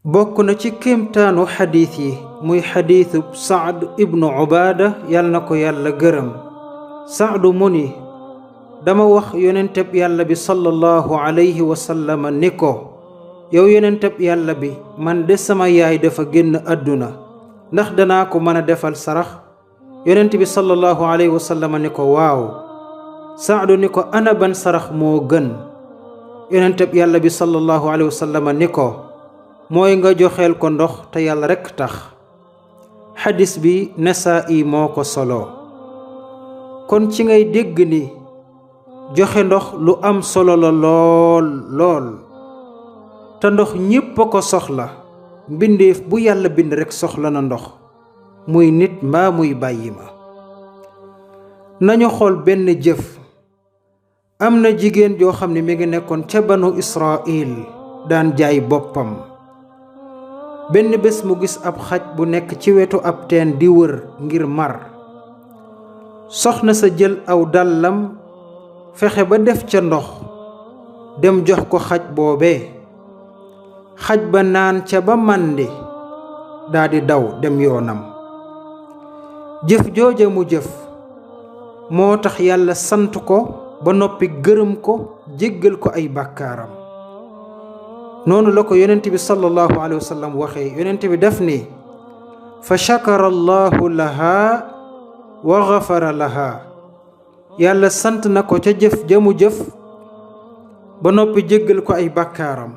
bokk na ci kéemtaanu xadiis yi muy xadiisu Saad ibnu Ubaada yàlla na ko yàlla gërëm. Saadu mu ni dama wax yonenteb yàlla bi sallallahu alayhi wa sallam ni ko yow yonenteb yàlla bi man de sama yaay dafa génn àdduna ndax danaa ko mën a defal sarax. yonent bi sallallahu alayhi wa sallam ni ko waaw. Saadu ni ko ana ban sarax moo gën. yonenteb yàlla bi sallallahu alayhi wa sallam ni ko mooy nga joxeel ko ndox te yàlla rekk tax. xadis bi Nasaa'i moo ko solo. kon ci ngay dégg ni joxe ndox lu am solo la lool te ndox ñépp a ko soxla. mbindeef bu yàlla bind rekk soxla na ndox muy nit mbaa muy bàyyi ma. nañu xool benn jëf. am na jigéen joo xam ne mi ngi nekkoon ca banu Israil daan jaay boppam. benn bés mu gis ab xaj bu nekk ci wetu ab teen di wër ngir mar. soxna sa jël aw dàllam fexe ba def ca ndox dem jox ko xaj boobee. xaj ba naan ca ba màndi daldi daw dem yoonam. jëf jooja mu jëf moo tax yàlla sant ko ba noppi gërëm ko jéggal ko ay bàkkaaram. noonu la ko yonent bi sallallahu alayhi wa sallam waxee. yonent bi daf ni fa shakara allahu laha wa ghafara laha. yàlla sant na ko ca jëf jamu jëf ba noppi jéggal ko ay bàkkaaram.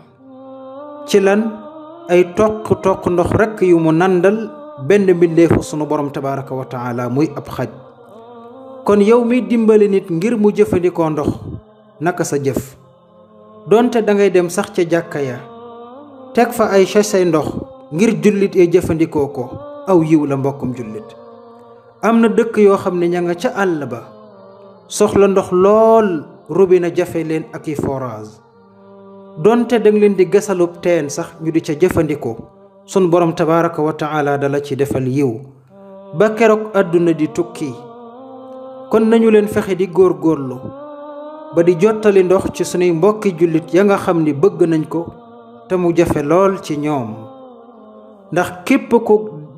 ci lan ay toq ndox rekk yu mu nandal benn mbindeefu sunu borom tabaraka wa taala muy ab xaj. kon yow mi dimbali nit ngir mu jëfandikoo ndox naka sa jëf. donte dangay dem sax ca jàkka ya teg fa ay sachet ndox ngir jullit ee jëfandikoo ko aw yiw la mbokkum jullit. am na dëkk yoo xam ne ña nga ca àll ba soxla ndox lool robinet jafe leen ak i forage. donte danga leen di gasalub teen sax ñu di ca jëfandikoo sun borom tabaraka wa taala dala ci defal yiw ba keroog àdduna di tukki. kon nañu leen fexe di góorgóorlu ba di jottali ndox ci sunuy mbokki jullit ya nga xam ni bëgg nañ ko te mu jafe lool ci ñoom. ndax képp ku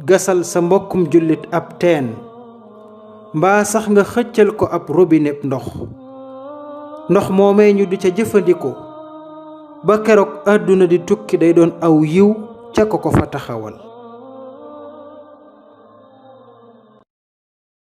gasal sa mbokkum jullit ab teen mbaa sax nga xëccal ko ab robinet ndox moomee ñu di ca jëfandikoo ba keroog àdduna di tukki day doon aw yiw ca ko fa taxawal.